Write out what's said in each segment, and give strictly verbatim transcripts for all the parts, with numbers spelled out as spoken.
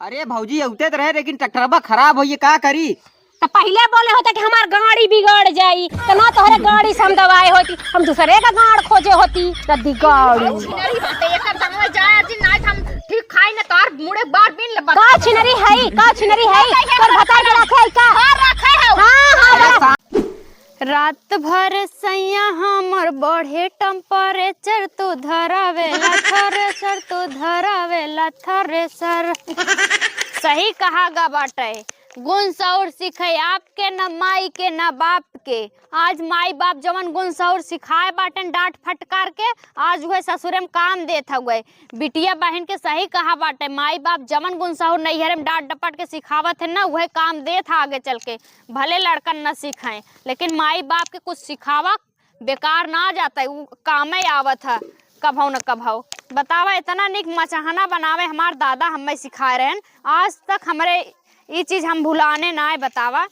अरे भौजी, अउते त रहे, लेकिन ट्रैक्टरवा खराब होइए, का करी? त पहिले बोले होते कि हमार गाड़ी बिगड़ जाई, त ना तोहरे गाड़ी से हम दवाए होती, हम दूसरे का गाड़ खोजे होती। रद्दी गाड़ी। छिनरी बाटे, एकर दाम में जाए जी, नाहीं त हम ठीक खाई न, तोहर मुड़े बार बीन ले बता। का छिनरी है? का छिनरी है? तोर भतार के रखे है का? हाँ, रखे है। हाँ, हाँ, अरे रखे। सा- रात भर सैया हमर बढ़े temperature, तू धरावेला थ्रेसर, तू धरावेला थ्रेसर। सही कहा गा बाटे, गुण सौर सीखे आपके, न माई के, न बाप के। आज माई बाप जवन गुण सौर सिखाए बाटेन डांट फटकार के, आज उहे ससुरे में काम देत हउए। बिटिया बहिन के सही कहा बाटे, माई बाप जवन गुण सौर नैहरे में डांट डपट के सिखावत है ना, उहे काम देत है आगे चल के। भले लड़कन न सीखें, लेकिन माई बाप के कुछ सिखावा बेकार ना जाता है, उ कामे आवत है कभौ न कभौ। बतावा, इतना निक मचहना बनावे हमार दादा हमें सिखाए रहन, आज तक हमरे ई चीज हम भुलाने ना है। बतावा,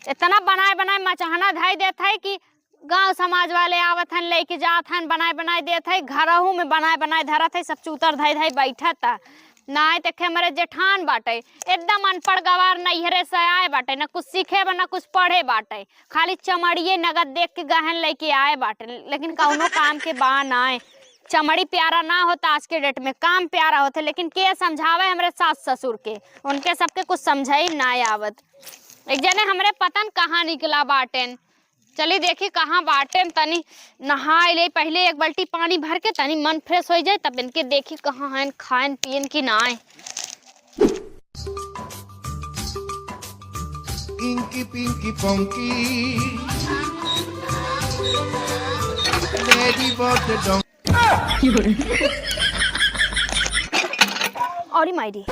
इतना बनाए बनाए मचहना धई देत है कि गांव समाज वाले आवत हन, लेके जात हन, बनाए बनाए देत है, घरहू में बनाए बनाए धरत है, सब चूतर धई धई बैठत है। नाय देखे हमरे जेठान बाटे, एकदम अनपढ़ गवार, नैहरे से आए बाटे, न कुछ सीखे बा, न कुछ पढ़े बाटे, खाली चमड़िए नगद देख के गहन लेके आए बाटे, लेकिन कौनो काम के बा नाय। चमड़ी प्यारा ना होता आज के date में, काम प्यारा होता, लेकिन के समझावे हमरे सास ससुर के, उनके सबके कुछ समझाई ना आवत। एक जने हमरे पता न कहाँ निकला बाटेन, चली देखी कहाँ बाटेन, तनी नहाए ले, पहिले एक बाल्टी पानी भर के तनी मन fresh होइ जाए, तब इनके देखी कहाँ हैं, खाएन पियन की नाय। Inky Pinky Ponky, ready for the don- अरे माई रे,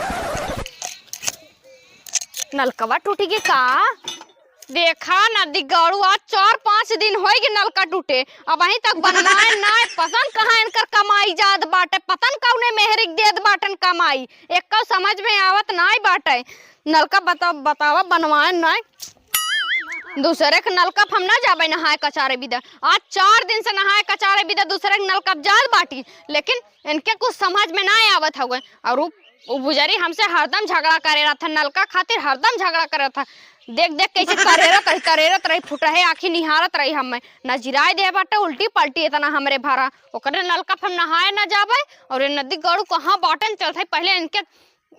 नलकवा टूटी के का? देखा ना दिगाड़ू, आज चार पाँच दिन होइगे नलका टूटे, अबहीं तक बनवाए नाय। पता न कहाँ इनकर कमाई जात बाटे, पता न कौने मेहरिक देत बाटन कमाई, एक्को समझ में आवत नाय बाटे। नलका बता-, बतावा, बनवाए नाय। दूसरे के नलका प हम ना जाबे नहाए कचारे बिदा। आज चार दिन से नहाए कचारे बिदा दूसरे के नलका प जात बाटी, लेकिन इनके कुछ समझ में ना आवत हउए। और उ, उ बुजरी हमसे हरदम झगड़ा करे रहत है, नलका खातिर हरदम झगड़ा करे रहत है। देख देख कैसे करेरत रही, करेरत रही, फुटहे आँखी निहारत रही हमें। ना जिराए दे बाटे उल्टी पलटी इतना हमरे भरा। ओकरे नलका प हम नहाए ना जाबे। और ये नदी गड़ू कहाँ बाटन चलत है, पहिले इनके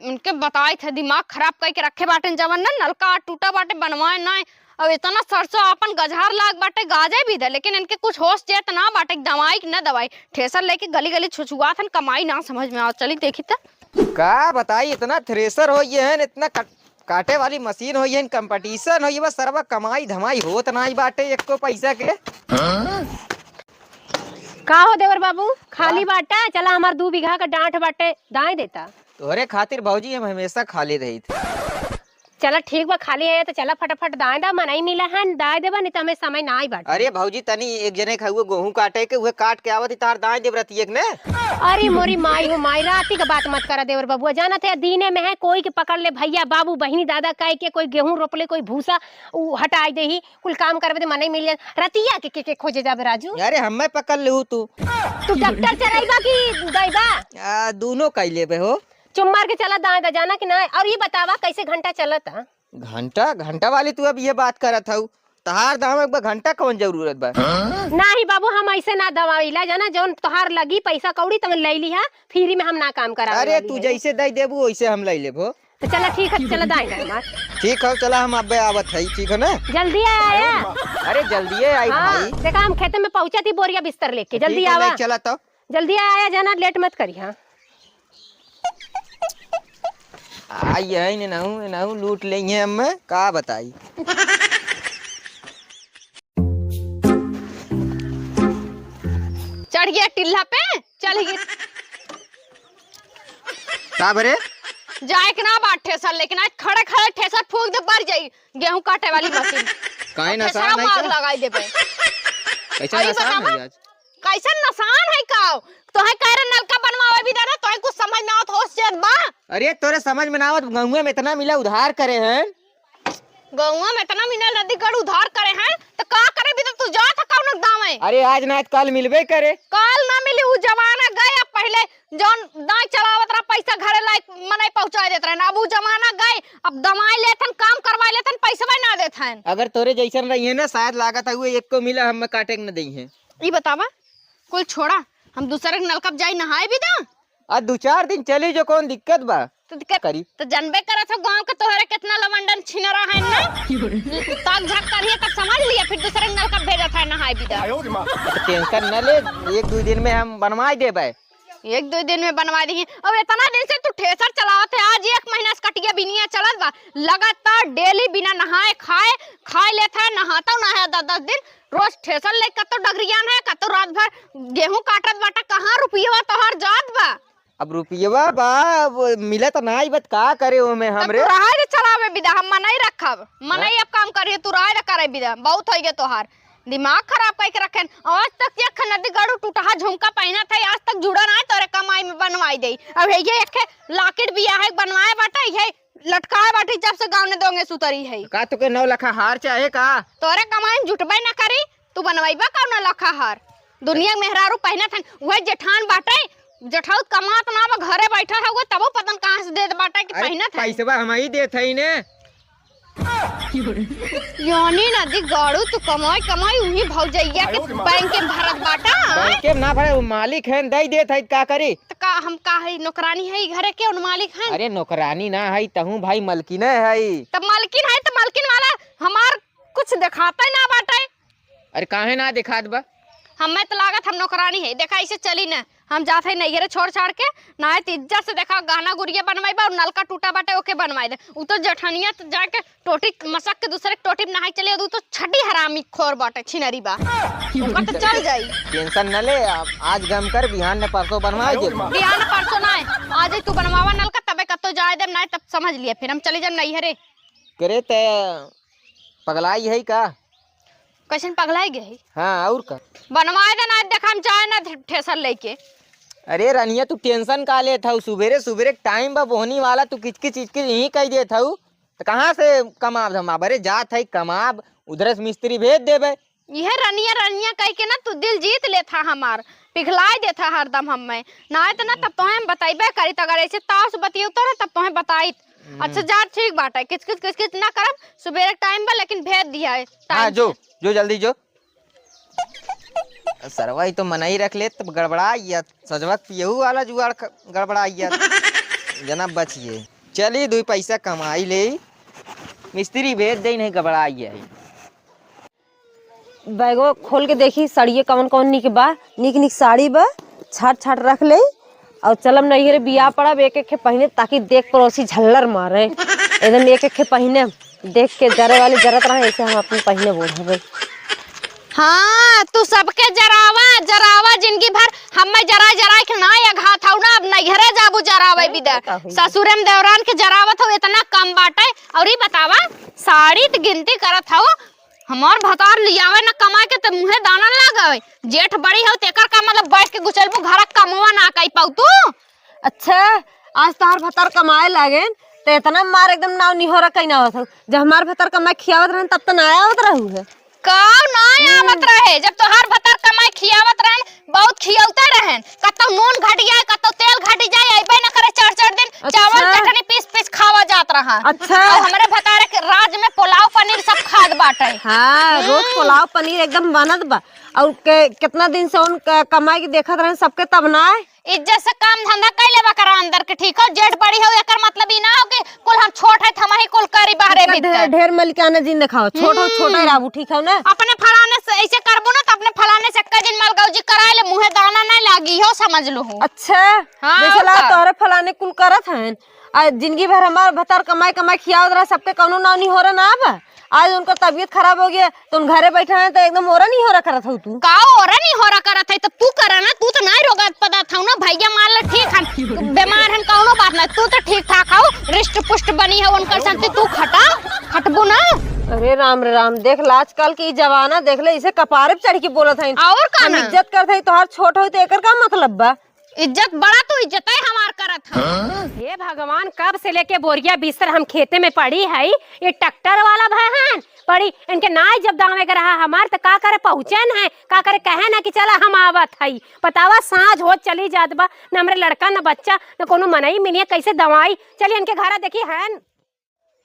उनके बताइत है, दिमाग खराब कइके रखे बाटेन, जवन ना नलका टूटा बाटे, बनवाए नाय। अब इतना सरसों आपन गजहार लाग बाटे, गाजे भी दे, लेकिन इनके कुछ होश चेत ना बाटे, दवाई कि ना दवाई। थ्रेसर लेके गली गली छुछुआत हन, कमाई ना समझ में आवत। चली देखी त। का बताई, इतना थ्रेसर होइ गए हैं, इतना कट-, काटे वाली मशीन होइ गए हैं, competition होइ गए, बस सरवा कमाई धमाई होत नाई बाटे एको पैसा के। का हो देवर बाबू, खाली का? बाटा? चला, हमार दू बीघा का डांठ बाटे, दाए देता। तोहरे खातिर भौजी हम हमेशा खाली रहित। चला ठीक बा, खाली है तो चला फटाफट दाए दा, मनई मिला है, दाए देबा, नहीं तो हमें समय ना आई बाटे। अरे भौजी, तनी एक जने के हुए गेहूं काटे के, उहे काट के आवत ही, तार दाए देब रतिये के ने। अरे मोरी माई हो माई, राती का बात मत करा देवर बबुआ, जानत है दीने में है कोई के पकड़ ले भैया बाबू बहिनी दादा कह के, कोई गेहूं रोप ले, कोई भूसा उ हटाई देही, कुल काम करबे त मनई मिल जाए। रतिया के, के, के खोजे जाबे राजू? अरे हम्मे पकड़ लेहू तू। तू ट्रैक्टर चलाइबा कि गइबा? आ, दोनों कई लेबे हो। चुप मार के चला दाएं दा, जाना कि ना? और ये बतावा कैसे घंटा चलता? घंटा, घंटा वाली तू अब ये बात करत हऊ। तहार दाम एक बार घंटा कौन जरूरत बा? नाही बाबू, हम ऐसे ना दवाइला, जाना, जौन तोहार लगी पैसा कौड़ी तवन ले लिहा, फ्री में हम ना काम करावे अरे वाली तू है। जैसे दे देबू वैसे हम ले लेबो। तो चला ठीक है, चला दाएं दा हमार। ठीक है, चला हम अबे आवत है, ठीक है ना? जल्दी आया। अरे जल्दी आई हाँ, भाई। देखा हम खेते में पहुंचा थी बोरिया बिस्तर लेके, ठीक जल्दी है, आवा। ले चला तो। जल्दी आया जाना, लेट मत करी। हाँ। आई है ने नहू, नहू लूट लेइहे हमें, का बताई। चढ़ गया टिल्ला पे, चल गया। का बरे? जाए के ना बा ठेसर, लेकिन आज खड़े खड़े ठेसर फूंक दे, बर जाई गेहूं काटे वाली मशीन। काहे ना ठेसरा साहब में आग का? लगाई देबे। कैसे अरे ना साहब बतावा, में आज? कैसन नसान है का? तोहे कह रहे नलका बनवावे भी देना, तोहे कुछ समझ में आवत होश चेत बा? अरे तोरे समझ में ना आवत, गंगुआ में इतना मिला उधार करे हैं। गौवा में इतना मिनल नदी गढ़ उधार करे हैं, त का करे भी त तू जात ह कौनो दावे? अरे आज ना आज काल मिलबे करे। काल ना मिली, उ जमाना गए। अब पहिले जौन दाई चलावत रहा, पैसा घरे लाइक मनई पहुँचाए देत रहे ना, अब उ जमाना गए। अब दमाई लेथन, काम करवाए लेथन, पैसवा ना देथन। अगर तोरे जैसन रही है ना, शायद लागत है वो एक को मिला, हम काटे के न दई है। ई बतावा, कुल छोड़ा, हम दूसरे के नलका पे जाई नहाए भी दा। आ दू चार दिन चली जो, कौन दिक्कत बा? तो दिक्कत करी। तो जानबे करत हो गाँव के तोहरे कितना लवंडन छिनरा है ना। ताक झाक करिए तब समझ लिया, फिर दूसरे के नलका भेजत है नहाए भी दा। तो टेंशन न ले, एक दू दिन में हम बनवाई देबे। एक दो दिन में बनवा दी। अब इतना दिन से तू ठेसर चलावत है, आज एक महीना से कटिया बिनिया चलत बा, लगातार डेली बिना नहाए खाए, खाए लेत है, नहाता ना है दस दस दिन, रोज ठेसर ले कतो डगरियान है, कतो रात भर गेहूं काटत बाटा, कहाँ रुपयवा तोहार जात बा? अब रुपयवा बा, अब मिलत नाई बत का करे ओमे तब हमरे? तू रहा दे चलावे बिदा, हम मनई रखब, मनई अब काम करिए, तू रहा दे करे बिदा, बहुत होइगे तोहार। दिमाग खराब कइके रखेन। आज तक एक नदी गड़ू टूटहा झुमका पहिनत है, आज तक जुड़ा ना है, तोरे कमाई में बनवाई देई। अब हे ये एक ठे लाकिट बिया है बनवाए बाटे, ये लटकाए बाटे, जब से गाँव ने दोंगे सुतरी है। का तोके नौ लखा हार चाहे का? तोरे कमाई में जुटबे ना करी, तू बनवाइबा कौन लखा हार? दुनिया में मेहरारू पहिनत हन, वह जेठान बाटे, जेठाउत कमात ना बा, घरे बैठा है, वो तबो पतन कहाँ से देत बाटे कि अरे, पहिनत है। पैसवा हम ही देत है ने। यानी नदी गाड़ू तू कमाई कमाई उही भौजैया के बैंक में भरत बाटा। बैंक में ना भरे, वो मालिक है, दई देत है, का करी? त का हम का है, नौकरानी है घरे के, उन मालिक है? अरे नौकरानी ना है, तहूँ भाई मलकिन है। त मलकिन है त मलकिन वाला हमार कुछ देखाता ही ना बाटे। अरे काहे ना देखात बा? हमें त लागत हम नौकरानी है। देखा ऐसे चली ना, हम जात है नैहरे छोड़ छाड़ के, ना है त इज्जत से देखा गहना गुरिया बनवाई बा और नलका टूटा बाटे ओके बनवाई दे। उ तो जठनिया त जाके टोटी मसक के दूसरे के टोटी में नहाई चले, उ तो छठी हरामी खोर बाटे, छिनरी बा। ओकर त चल जाई। टेंशन न ले, अब आज गम कर, बिहान ने परसों बनवाई दे। बिहान परसों ना है, आज ही तू बनवावा नलका, तबे कतो जाए देम, ना है तब समझ लिया, फिर हम चली जाम नैहरे। करे ते पगलाई है का? कैसन पगलाई गई? हाँ, और का? बनवाए दे ना, देख हम जाए ना ठे-, ठेसर लेके। अरे रनिया, तू टेंशन का लेत हऊ? सुबेरे सुबेरे टाइम बा बोहनी वाला, तू किचकिच किचकिच यहीं कह देत हऊ। त कहाँ से कमाब हम? अबरे जात है कमाब, उधरे से मिस्त्री भेज देबे। इहे रनिया रनिया कह के ना तू दिल जीत लेत हा हमार, पिघलाए देत हा हरदम हम्मे। ना है त ना तब तोहे हम बतैबे करी, त अगर ऐसे ताव से बतियौतो ना तब तोहे बताइत। हम्म। अच्छा जा, ठीक बाटे, किचकिच किचकिच ना करब, सुबेरे टाइम बा लेकिन भेज दिया है हाँ, टाइम जो, से। जो जल्दी जो। सरवा ई तो मनई रख ले तब गड़बड़ाइया, सजवा के पियहू वाला जुगाड़ ख-, गड़बड़ाइया। जना बचिए, चली दुई पैसा कमाई ले, मिस्त्री भेज दे, नहीं गड़बड़ाइया। बैगवा खोल के देखी, साड़िये कवन कवन निक बा, निक निक साड़ी बा, छाट छाट रख ले। और चलब नैहरे बियाह पड़ब, एक एक खे पहिने, ताकि देख पड़ोसी झल्लर मारे। एकदम एक एक खे पहिने, देख के जरे वाले जरत रहे, ऐसे हम अपन पहिने बूढ़ हबे। हाँ, तू सबके जरावा, जरावा जिंदगी भर, हम्मे जरा जरा के ना अघात हऊ ना, अब नैहरे जाबू जरावे बिदा। का होई? ससुरे में देवरान के जरावत हो, इतना कम बाटे। और ई बतावा, साड़ी त गिनती करत हऊ, हमार भतार लियावे न कमाए के त मुँहे दाना न लगावे। जेठ बड़ी हऊ तेकर का मतलब बैठ के गुचलबू घर कमवा ना कई पाऊ तू? अच्छा, आज तोहार भतार कमाए लागेन त इतना मार एकदम नाव निहोरा कहीं ना होत हऊ। जब हमार भतार कमाए खियावत रहन तब त ना आवत रहू है। काव ना आवत रहे, जब तोहार भतार कमाए खियावत रहन बहुत खियौते रहन, कतौ नून घटि जाए, कतौ तेल घटि जाए, अइबे न करे चार चार दिन, अच्छा। चावल चटनी पीस पीस खावा जात रहा। अच्छा। और हमरे भतारे के राज में पुलाव पनीर सब खात बाटे। हाँ, रोज पुलाव पनीर एकदम बनत बा। और के, कितना दिन से उन क-, कमाई के देखत रहन सबके, तब ना आए। इज्जत से काम धंधा कइ लेबा करा अंदर के, ठीक हो? जेठ बड़ी हो, एकर मतलब ई ना हो कि कुल हम छोट है, त हमही कुल करी बाहरे इतना भीतर। ढेर, ढेर मलिकाना जिन देखाओ, छोट हो, हम्म। छोट है रहबू, ठीक हो ना? अपने फलाने से ऐसे करबू ना, त अपने फलाने से एक्का दिन मलगौजी कराए ले, मुँहे दाना नहीं लागी हो, समझ लो हो। अच्छा, हाँ, जैसे और ला का? तोहरे फलाने कुल करत हैं, आ जिंदगी भर हमार भतार कमाई, कमाई खियावत रहा, सबके कौनो नाव निहोरा ना बा। आज उनका तबीयत खराब हो गया, तो उन घरे बैठा है, तो एकदम ओरा निहोरा करत हो तू। का ओरा निहोरा करत है? तो तू करा ना, तू तो नहीं रोगा पदा था ना, भैया मान लो ठीक है, बीमार है, कौनो बात ना, तू तो ठीक ठाक हो, रिष्ट पुष्ट बनी है, उनकर संति तू खटा, खटबू ना। अरे राम रे राम, देख ला आजकल के ई जमाना, देख ले, इसे कपारे पे चढ़ के बोलत है। और का हम ना? इज्जत करत है, तोहार छोट हो तो एकर का मतलब बा? इज्जत बड़ा तू इज्जत है हमार करत है। हाँ? हे भगवान, कब से लेके बोरिया बिस्तर हम खेते में पड़ी है, ये ट्रैक्टर वाला भय हैं पड़ी, इनके नाई जब दावे के रहा हमार, त का करे पहुँचन है, का करे कहे ना कि चला हम आवत हई। बतावा, साँझ होत चली जात बा, न हमरे लड़का, न बच्चा, न कोनो मनई मिलिया, कैसे दवाई? चली इनके घरा देखी है।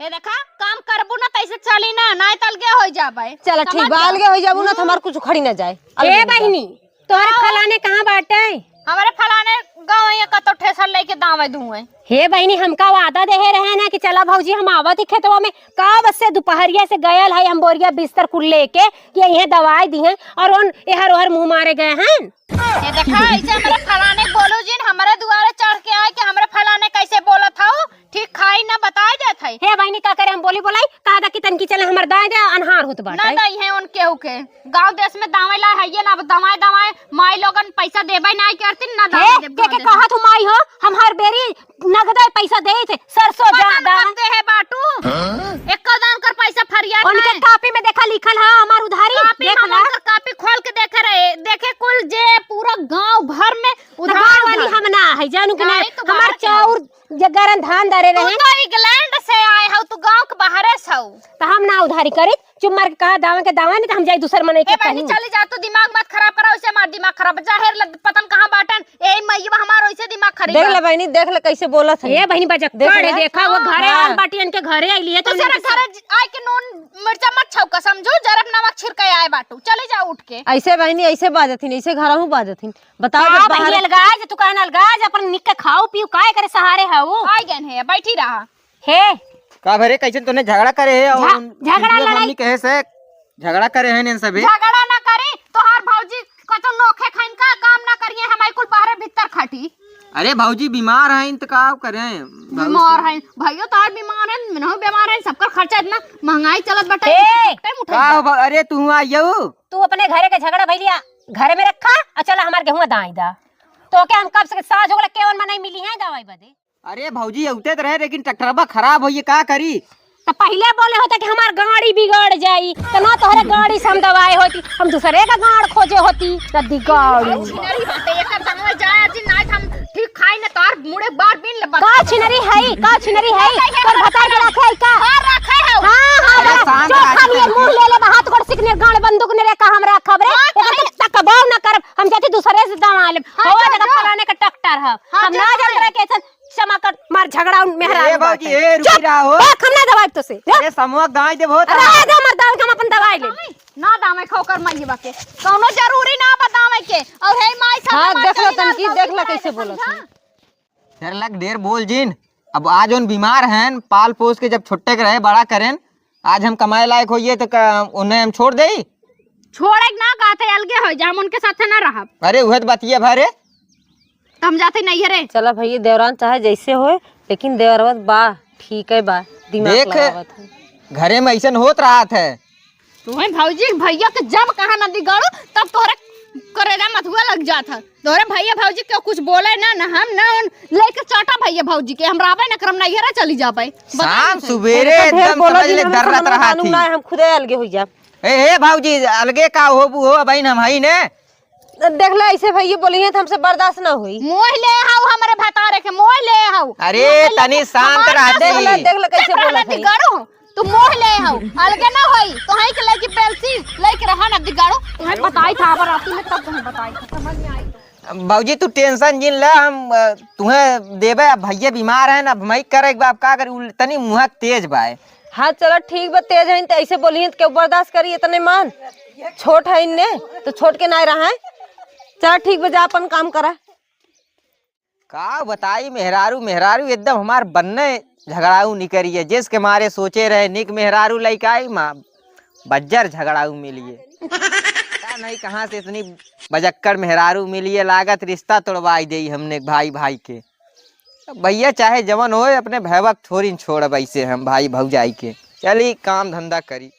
ए देखा, काम करबू ना, तैसे चली ना, नाय त अलगे हो जाबे। चला ठीक बा, अलगे हो जाबू ना, त हमार कुछ उखड़ी ना जाए। ए बहिनी, तोहरे फलाने कहाँ बाटे? हमरे फलाने गाँव ये कतो ठेसर लेके दावे दुए। हे बहिनी, हमका वादा देहे रहे ना कि चला भौजी, हम आवत ही खेतवा में। कब से दुपहरिया से गयल है, हम बोरिया बिस्तर कुल लेके कि इहे दवाई दिहे और उन एहर ओहर मुँह मारे गए हैं। ए देखा, ऐसे हमरे फलाने के बोलू जिन, हमरे दुआरे चढ़ के आए कि हमरे फलाने कैसे बोलत हऊ, ठीक खाई ना बताए देत है। हे बहिनी, का करे हम बोली बोलाई, कहा था कि तनकी चले हमर दाए दे, अनहार होत बाटे। ना दई है उनके हुके। गाँव देश में दावे ला है ये ना, दवाए दवाए माई लोगन पैसा देबे नाई करती ना। दावे देब के, के कहत हूँ माई हो, हम हर बेरी नगदे पैसा देई थे, सरसों जा दावे। दे है बाटू। हाँ? एको दान कर पैसा फरिया उनके कापी में देखा लिखल है हमार उधारी, कापी देख ला। उनकर कापी खोल के देखे रहे, देखे कुल जे पूरा गाँव भर में उधार वाली हम ना है, जानू कि ना, हमार चाउर जे गरम धान दरे रहे। तू तो इंग्लैंड से आए हऊ, तू गाँव के बाहरे से हऊ। त हम ना उधारी करी, चुप मार के कहा दावा के दावा, नहीं त हम जाई दूसर मनई के कहीं। चली जा, तू दिमाग मत खराब करा, उसे हमार दिमाग खराब। जाहिर लग पतन कहाँ बाटन, ए मैया हमार ओइसे दिमाग खराब देख ले बहिनी, देख ले कैसे बोलत है। ए बहिनी बजक देख ले। देखा वो घरे आल बाटी, इनके घरे आइली है तो दूसरा घरे आए के नून मिर्चा मत छौका, समझू, जरब नमक छिड़के आए बाटू। चली जा उठ के। ऐसे बहिनी, ऐसे बाजथिन, ऐसे घरहू बाजथिन। बताओ, का जब बाहर बहिनी अलगाज, तू कहन अलगाज, अपन निक के खाऊ पीऊ, काहे करे सहारे हऊ? आ गए हैं, बैठी रहा। हे। का भरे, कैसे तूने झगड़ा करे है और झ-, झगड़ा लड़ाई मम्मी कहे से झगड़ा करे हैं इन सभी? झगड़ा ना करी, तोहार भौजी कतो नोखे खाइन का काम ना करिए, हमारी कुल बाहरे भीतर खटी। अरे भौजी बीमार हैं तो का करें? बीमार हैं, भैया तोहार बीमार हैं, मनहु बीमार हैं, सबकर खर्चा इतना महंगाई चलत बटे, ए! का हो, अरे तू आई जाऊ। तू अपने घरे के झगड़ा भैलिया घरे में रखा और चला हमार गेहूं दाई दा। तो के हम कब से साँझ हो गला केवन में नहीं मिली है दवाई बदे। अरे भौजी, अउते त रहे, लेकिन ट्रैक्टरवा खराब होइए, का करी? त पहिले बोले होते कि हमार गाड़ी बिगड़ जाई, त ना तोहरे गाड़ी से हम दवाए होती, हम दूसरे का गाड़ खोजे होती, नदी गाड़ी। छिनरी बाटे, एकर दंगल जाए जी, नाई हम ठीक खाई न तोर मुड़े बार बिन ले का छिनरी है, का छिनरी है? तोर भतार के रखे है का? हाँ, रखे है। हाँ, हाँ, अरे बड़ा शांत चोखा रह। नियर मुँह ले ले, हाथ गोड़ सिकने, गाड़ बंदूक ने रे का हमरा खबरे? हाँ, एकर तो तकबो न करब, हम जाती दूसरे से दवा लेब। हाँ, हवा जो, देखा जो। फलाने का ट्रैक्टर है। हाँ, हम जो, ना जो। जानत रहे कि ऐसन क्षमा कर, मार झगड़ा उन मेहरारू ए बाटे। भौजी, ए, रुकी चुप! रहा हो। देख, हम ना दवाई तो से। अरे, समूह दाई देबो त। अरे, आ जा, मर दाई, हम अपन दवाई ले। ना दावे खा ओकर माई बाके। कौनो जरूरी ना बतावे के। और हे माई साथ हाँ, मार देख लो चली ना, तनकी, गलती देख लो ना कैसे बोलत समझा। है। ढेर लग, ढेर बोल जिन। अब आज उन बीमार हैं, पाल पोस के जब छोटे के रहे, बड़ा करें, आज हम कमाए लायक होइए तो का, उन्हें हम छोड़ देई? छोड़े के ना कहते, अलगे हो जा, हम उनके साथे ना रहब। अरे उहे तो बतिया भरे। तो हम जाते नहीं है रे। चला भैया, देवरान चाहे जैसे होए, लेकिन देवरवा बा, ठीक है बा, दिमाग देख, लगावत है। घरे में ऐसन होत रहत है। तुम्हें भौजी भैया के जब कहा नदी गाड़ू, तब तोहरे करेजा मथुआ लग जात है। तोहरे भैया भौजी के कुछ बोले ना, ना हम ना उन लेके चाटा भैया भौजी के, हम राबे ना करम, नैहरा चली जाबे। शाम सुबेरे एकदम समझ ले दर्रत रहा थी। हम खुदे अलगे हो जाब। ए, हे भौजी, अलगे का होबू हो, बहिन हम हई ने। देख ले, ऐसे भैया बोली है तो हमसे बर्दाश्त ना होई। मोह ले हाउ हमरे भतारे के, मोह ले हाउ। अरे, मोह ले तनी के शांत हमार रहती। देख ले, देख ले कैसे बोलत है। दिगाड़ू, तू मोह ले हाउ, अलगे ना होई। तो है के लेके बेलसी, लेके रहा ना दिगाड़ू। तुम्हें बताई था, अब राती में तब तुम्हें बताई था, समझ में आई तो। भौजी, तू tension जिन ले, हम, अ, तुहें देबे। अब भैया बीमार है ना, अब मैं करे एक बार, अब का करी, उ तनी मुँह तेज बाय। हाँ, चलो ठीक बा, तेज है, तो ऐसे बोली है, तो क्यों बर्दाश्त करी इतने मान? छोट है इनने, तो छोट के ना रहा है। चलो ठीक बा, जा अपन काम करा। का बताई, मेहरारू, मेहरारू एकदम हमार बन्ने झगड़ाऊ निकरी है। जिसके मारे सोचे रहे, निक मेहरारू लइका आई, माँ बज्जर झगड़ाऊ मिलिए। पता नहीं कहाँ से इतनी बजक्कड़ मेहरारू मिलिए, लागत रिश्ता तोड़वाई देई हमने भाई भाई के। अब भैया चाहे जवन होए, अपने भैया के थोड़ी न छोड़ब ऐसे हम भाई भौजाई के। चली काम धंधा करी।